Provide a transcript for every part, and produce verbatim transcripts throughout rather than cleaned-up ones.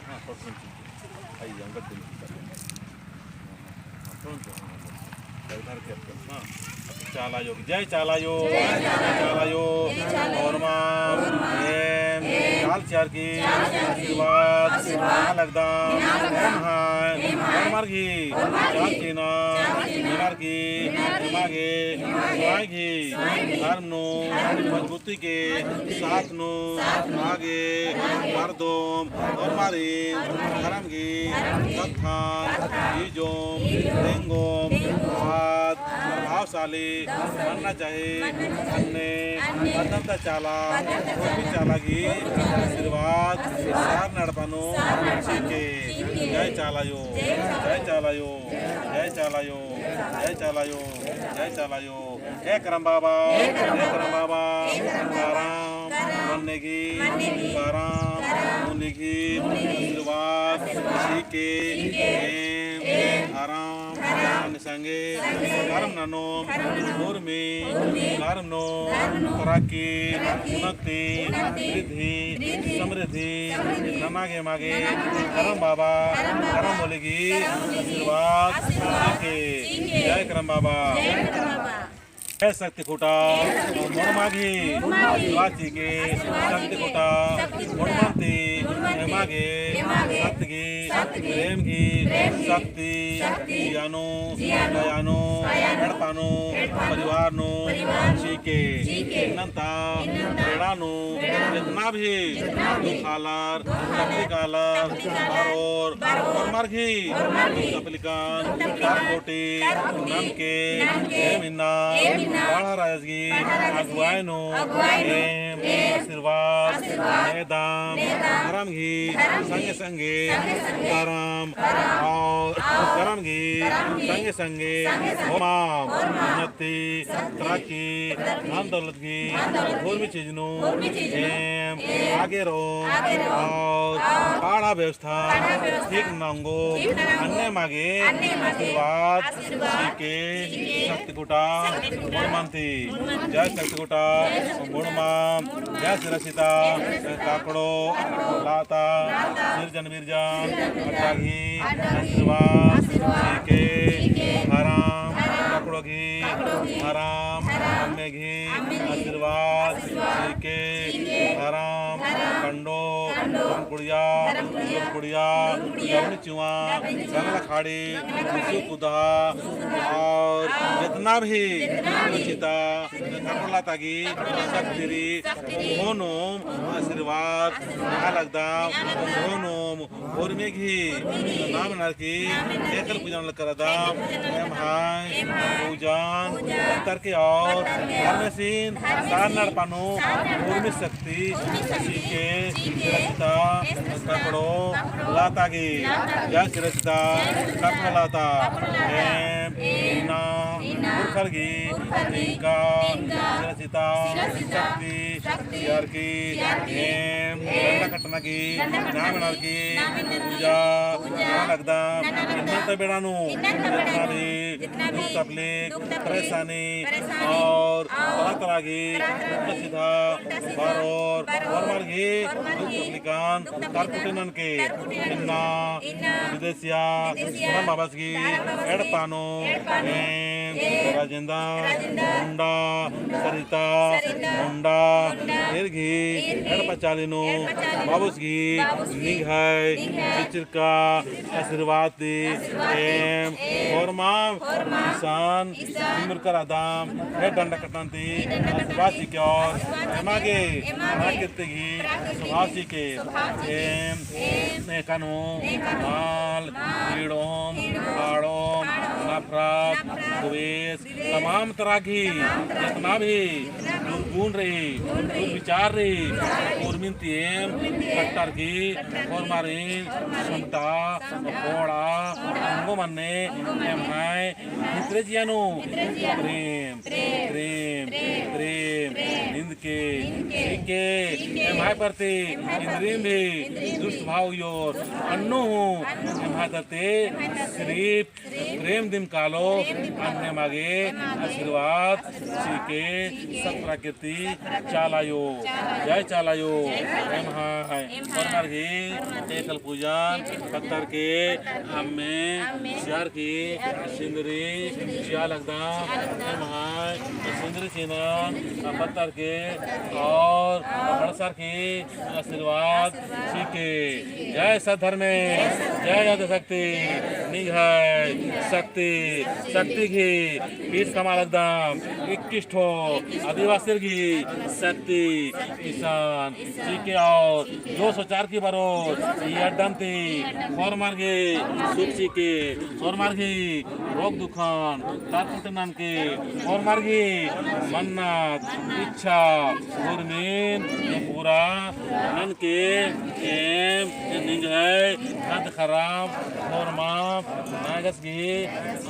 हाँ, फोटो खींच। आई, अंगद दिन की कर। हाँ, हाँ, हाँ, हाँ। चाला आयो, जय चाला आयो, जय चाला आयो, ओर्मा, एम, चाल चिअर की, आशीर्वाद, ना लगदम, एम्है, ओर्मर गही, चाल चिअना, मेनर की, एमा गे, धर्म नू, मजबूती के साथ नू आगे बढ़दम। ओर्मारिन धर्म गही कत्थन इजोम तेंगोम आद प्रभावशाली मन्ना चाही। अन्ने बदंता चाला, ओर्मी चाला गही आशीर्वाद सारना एड़पा नू चिके। जय चाला आयो, जय चाला आयो, जय चाला आयो, जय चाला आयो, जय चाला आयो। हे करम बाबा, हे करम बाबा, करम मन्ने गही, करम मुनि गही आशीर्वाद चिके। एम धर्म संगे करम ननोम, उर्मी करम नू तरक्की, उन्नति, वृद्धि, समृद्धि नना गे मागे करम बाबा, करम मुनि गही आशीर्वाद चिके। जय करम बाबा। जय शक्ति खुटा, ओर्मा गही आशीर्वाद चिके। शक्ति खुटा, ओर्मन ती एमा गे सत्य गही, प्रेम गही शक्ति जिया नू, दया नू, एड़पा नू, परिवार नू चिके। इन्नन्ता बेड़ा नू जेतना भी दुख आलर, तकलीफ आलर, बरओर, ओर्मर गही तकलीफन, कर कोटी ननके, एम इन्ना पड़हा राजा गही अगुवाई नू एम आशीर्वाद नेदम। धर्म गही संगे संगे करम और करम गही संगे संगे होरमाम उन्नति, तरक्की, धन दौलत गही उर्मी चीज नू एम आगे रओ और पड़हा व्यवस्था ठीक नंगो अन्ने मागे आशीर्वाद चिके। शक्ति खुटा ओर्मन ती। जय शक्ति खुटा ओर्मा, जय सिरा सीता, काकड़ो, लाता, सिरजन बिरजन, अड्डा गही आशीर्वाद चिके। धर्म, काकड़ो गही धर्म, अम्मे गही आशीर्वाद चिके। धर्म, कंडो, धर्म कुड़िया, धर्म कुड़िया, जवनी चुआ, जंगला खाड़ी, कुसु कुदहा, और जितना भी चिता, कपड़ा तागी, शक्ति रई, होरमाम आशीर्वाद ना लगदम, होरमाम उर्मी गही नाम ननकी एकल पूजन करदम। एम्है पूजन तरके और धर्मेसिन सारना एड़पा नू उर्मी शक्ति चिके। सिरा सीता काकड़ो लाता गही, जय सिरा सीता काकड़ो लाता। एम इन्ना पुरखर गही तिंका सिरा सीता शक्ति चिअर की एम डंडा कट्टना गही नाम ननर की पूजा नना लगदम। इन्नन्ता बेड़ा नू जितना भी दुख तकलीफ परेशानी और तरह तरह गही उल्टा सीधा बरओर ओर्मर गही दुख तकलीफन कर कुटी ननके इन्ना विदेशिया धर्म बाबस गही एड़पा नू एम राजेंद्र मुंडा, सरिता मुंडा, ईर गही एड़पा चाली नू बाबस गही निंग्है चिचरका आशीर्वाद ती एम होरमाम इसन इमुरकर आदम हे डंडा कट्टना ती आशीर्वाद चिके और एमा गे प्राकृतिक ही स्वभाव चिके। एम नेकन हूँ मल, कीड़ोम, काड़ोम, नफरत, द्वेष, तमाम तरह की जितना भी दुर्गुण रही, दुर्विचार रही, उर्मिन ती एम कट्टर की होरमारिन समटा, पोड़ा, अंगो मन्ने एम्है भितरे जिया नू प्रेम, प्रेम, प्रेम, निंद के, के, के, एम्है प्रति इन्द्रिम भी दुष्ट भाव उइयोर, अन्नु हूँ एम्है तरती सिर्फ प्रेम दिम कालो, अन्नेम गे आशीर्वाद चिके, सत प्रकृति चाला अयो, जय चाला अयो, एम्है होरमर गही एकल पूजन पत्तर के अम्मे चिअर की सिंदरी चिआ लगदम, एम्है सिंदरी चिअना पत्तर के और बड़सर की आशीर्वाद चिके। जय सत धर्मेस, जय आदिशक्ति, निंग्है शक्ति, शक्ति गही पीस कमआ लगदम, इक्कीस ठो आदिवासिर गही शक्ति इसन चिके और जो सोचर की बरोर ई अड्डन ती होरमर गही सुख चिके, होरमर गही रोग दुखन तारकुट ननके, होरमर गही मन्नत इच्छा उर्मिन पूरा ननके। एम निंग्है खद्द खर्रम होरमर नागस गही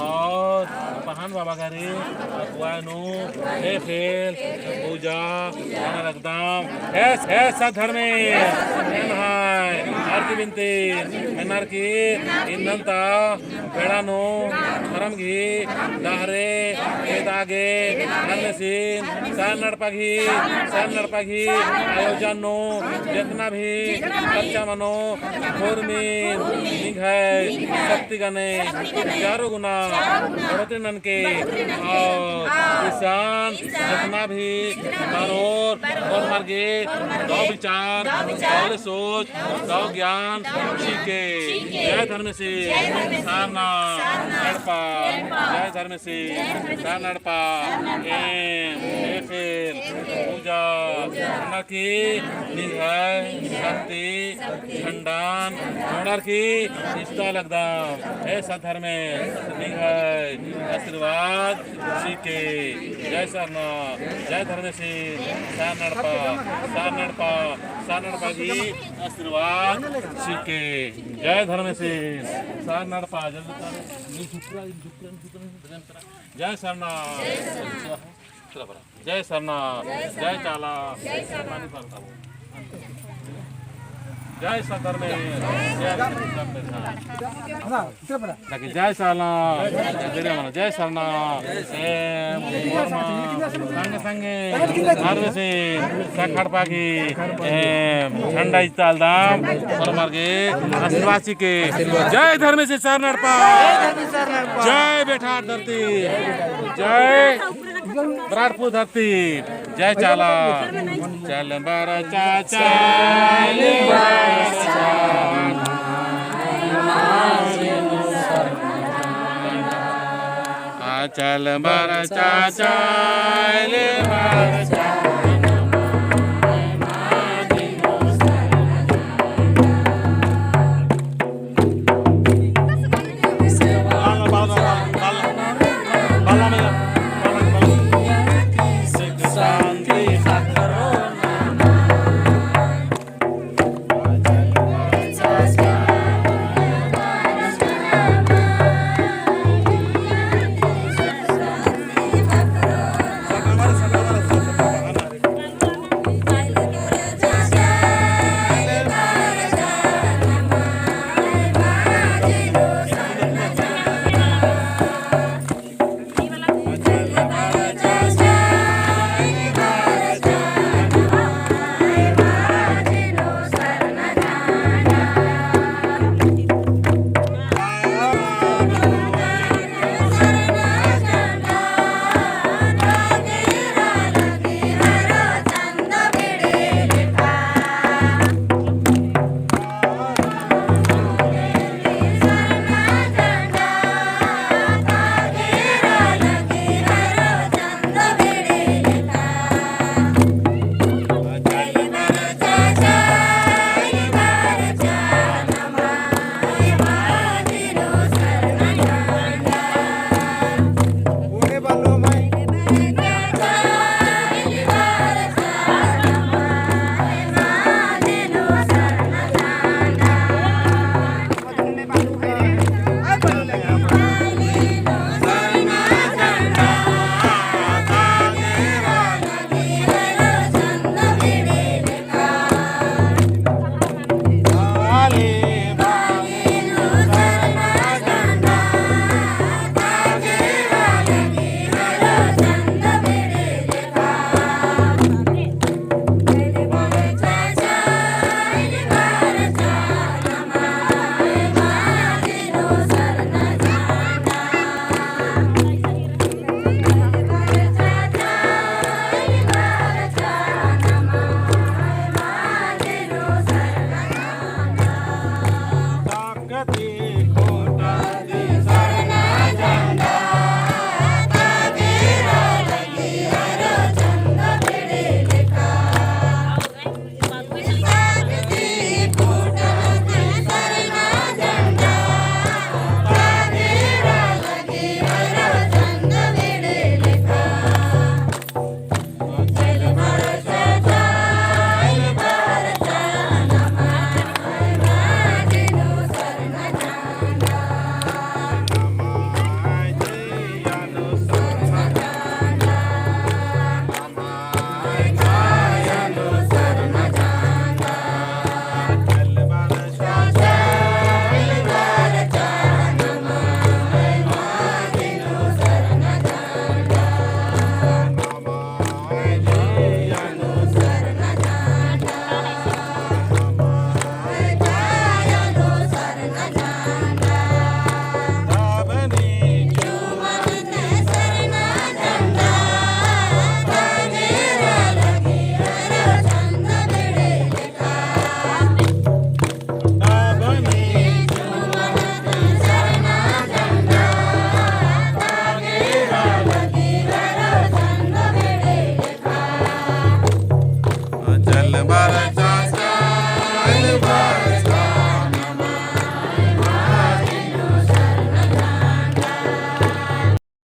और पहान बाबा गही अगुवाई नू एफेल पूजा नना लगदम। हे, हे सत धर्मेस, एम्है आरती बिनती मेनर की इन्नन्ता बेड़ा नू धर्म गही डहरे एदा गे धर्मेसिन सरना एड़पा गही, सरना एड़पा गही आयोजन नू जेतना भी खर्चा मनो, होरमिन निंग्है शक्ति गने चारो गुना बढ़ोतरी ननके और इसन जेतना भी बरोर होरमर गे दव विचार, दव ले सोच, दव ज्ञान चिके। जय धर्मेसिन सरना एड़पा, जय धर्मेसिन सरना एड़पा। एम एफेल पूजा नना की निंग्है शक्ति झंडान मोड़र की इस्ता लगदम। हे सत धर्मेस, निंग्है आशीर्वाद चिके। जय सरना, जय धर्मेसिन सरना एड़पा, सरना एड़पा, सरना एड़पा गही आशीर्वाद चिके। जय धर्मेसिन सरना एड़पा, जय सरना। जय सरना। जय सरना, जय चाला, जय सत धर्मेस, जय सत धर्मेस। जय चाला, जय सरना, जय सरना। एम होरमा संगे संगे धर्मेसिन सरना एड़पा गही एम झंडा इजतालदम, होरमर गे आशीर्वाद चिके। जय धर्मेसिन सरना एड़पा, जय बेठार धरती, जय बरारपुर धरती, जय चाला। चल बरचा, चल बरचा। आ चल बरचा, चल बरचा।